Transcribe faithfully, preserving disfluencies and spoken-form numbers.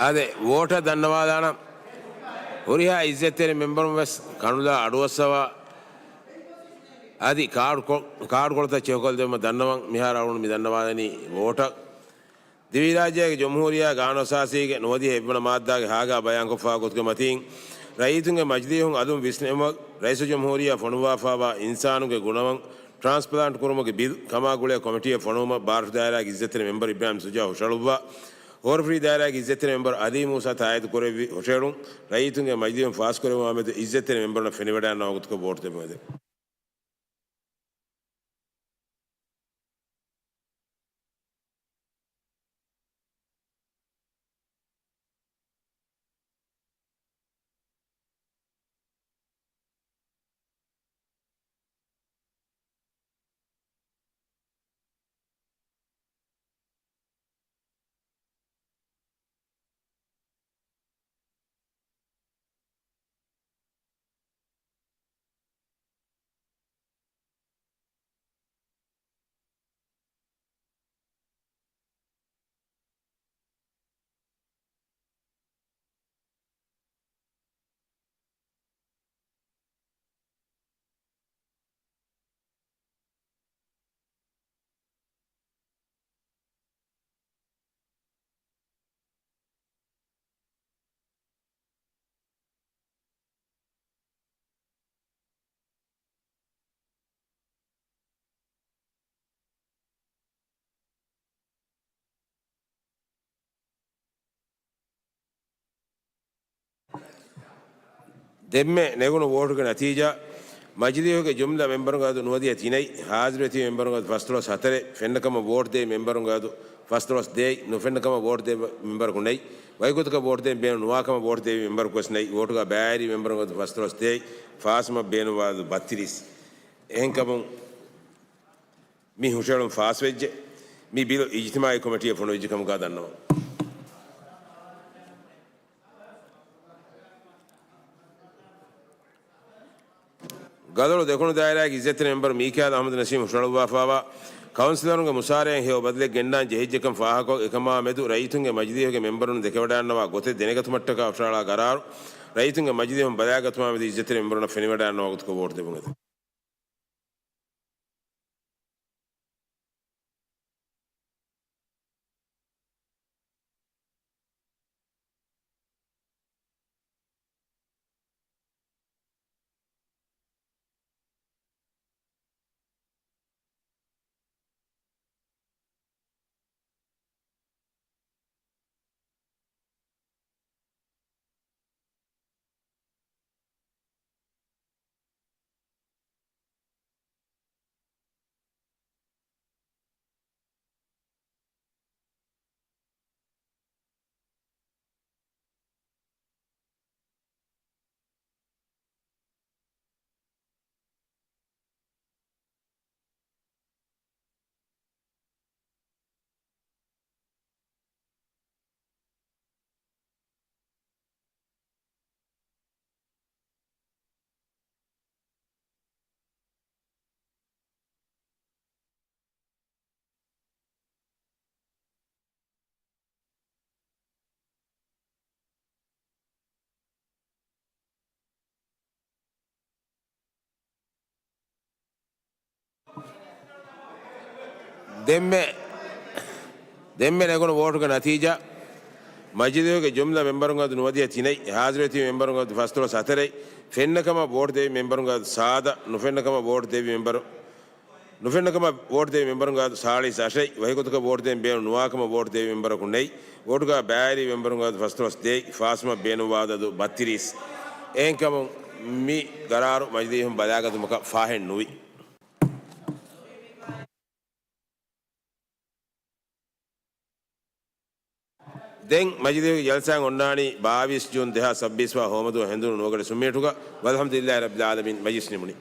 އާދެ، ވޯޓަށް ދަންނަވާލާނަން. ހުރިހާ އިއްޒަތްތެރި މެމްބަރުން ވެސް ކަނުލާ އަޑުއައްސަވާ، އަދި ކާޑު ކޮ-، ކާޑުކޮޅުތައް ޗެކުކޮށްދެއްވުމަށް ދަންނަވަން. މިހާރު އަޅުގަނޑު މި ދަންނަވާލަނީ ވޯޓަށް. ދިވެހިރާއްޖޭގެ ޖުމްހޫރިއްޔާ ގާނޫނުއަސާސީގެ ނުވަދިހަ އެއްވަނަ މާއްދާގެ ހާގާ ބަޔާންކޮށްފާ ގޮތުގެ މަތީން، ރައްޔިތުންގެ މަޖިލީހުން އަލުން ވިސްނެވުމަށް ރައީސުލްޖުމްހޫރިއްޔާ ފޮނުއްވާފާވާ އިންސާނުންގެ ގުނަވަން ޓްރާންސްޕްލާންޓް ކުރުމުގެ ބިލް ކަމާ ގުޅޭ ކޮމިޓީއަށް ފޮނުވުމަށް ބާރަށު ދާއިރާގެ އިއްޒަތްތެރި މެމްބަރު އިބްރާހިމް ސުޖާ ހުށަހަޅުއްވާ، ހޯރަފުށި ދާއިރާގެ އިއްޒަތްތެރި މެމްބަރު އަލީ މޫސާ ތާއީދު ކުރެއްވި ހުށައެޅުން ރައްޔިތުންގެ މަޖިލީހުން ފާސްކުރެއްވުމާމެދު އިއްޒަތްތެރި މެމްބަރުންނަށް ފެނިވަޑައިގަންނަވާ ގޮތަކަށް ވޯޓު ދެއްވުމެވެ. ދެންމެ ނެގުނު ވޯޓުގެ ނަތީޖާ، މަޖިލީހުގެ ޖުމްލަ މެމްބަރުންގެ އަދަދު ނުވަދިހަ ތިނެއް، ހާޒިރުވެތި މެމްބަރުންގެ އަދަދު ފަންސާސް ހަތަރެއް، ފެންނަކަމަށް ވޯޓު ދެވި މެމްބަރުންގެ އަދަދު ފަންސާސް ދެއެއް، ނުފެންނަކަމަށް ވޯޓު ދެއްވި މެމްބަރަކު ނެތް. ވަކިގޮތަކަށް ވޯޓު ދޭން ބޭނުން ނުވާކަމަށް ވޯޓު ދެވި މެމްބަރަކު ވެސް ނެތް. ވޯޓުގަ ބައިވެރި މެމްބަރުންގެ އަދަދު ފަންސާސް ދެއެއް، ފާސްވުމަށް ބޭނުންވާ އަދަދު ބައްތިރީސް. އެހެންކަމުން މި ހުށައެޅުން ފާސްވެއްޖެ. މި ބިލު އިޖްތިމާޢީ ކޮމިޓީއަށް ފޮނުވިއްޖެ ކަމުގަ ދަންނަވަން. ގަދަޅު ދެކުނު ދާއިރާގެ އިއްޒަތްތެރި މެމްބަރު މީކާލް އަޙްމަދު ނަސީމް ހުށަހަޅުއްވާފާވާ ކައުންސިލަރުންގެ މުސާރައިން ހެޔޮ ބަދަލެއް ގެންނާން ޖެހިއްޖެކަން ފާހަގަކޮށް، އެކަމާ މެދު ރައްޔިތުންގެ މަޖިލީހުގެ މެމްބަރުން ދެކެވަޑައިގަންނަވާ ގޮތެއް ދެނެގަތުމަށްޓަކާ ހުށަހަޅާ ގަރާރު، ރައްޔިތުންގެ މަޖިލީހުން ބަލާގަތުމާ މެދު އިއްޒަތްތެރި މެމްބަރުންނަށް ފެނިވަޑައިގަންނަވާ ގޮތަކަށް ވޯޓު ދެއްވުން އެދެން. ދެންމެ، ދެންމެ ނެގުނު ވޯޓުގެ ނަތީޖާ، މަޖިލީހުގެ ޖުމްލަ މެމްބަރުންގެ އަދަދު ނުވަދިހަ ތިނެއް، ހާޒިރުވެތި މެމްބަރުންގެ އަދަދު ފަންސާސް ހަތަރެއް، ފެންނަކަމަށް ވޯޓު ދެވި މެމްބަރުންގެ އަދަދު ސާދަ، ނުފެންނަކަމަށް ވޯޓު ދެވި މެމްބަރު، ނުފެންނަކަމަށް ވޯޓު ދެވި މެމްބަރުންގެ އަދަދު ސާޅީސް އަށެއް، ވަކިގޮތަކަށް ވޯޓު ދޭން ބޭނުން ނުވާކަމަށް ވޯޓު ދެވި މެމްބަރަކު ނެތް. ވޯޓުގަ ބައިވެރި މެމްބަރުންގެ އަދަދު ފަންސާސް ދެއެއް، ފާސްވުމަށް ބޭނުންވާ އަދަދު ބައްތިރީސް. އެހެންކަމުން މި ގަރާރު މަޖިލީހުން ބަލާގަތުމަކަށް ފާހެއް ނުވި. ދެން މަޖިލީހުގެ ޖަލްސާއިން އޮންނާނީ ބާވީސް ޖޫން ދެހާސް ސައްބީސް ވާ ހޯމަދުވަހު ހެނދުނު ނުވަގަޑި ސުންމިނެޓުގަ. ވަލްޙަމްދުލިއްލާހި ރައްބިލް ޢާލަމީން، މަޖިލިސް ނިމުނީ.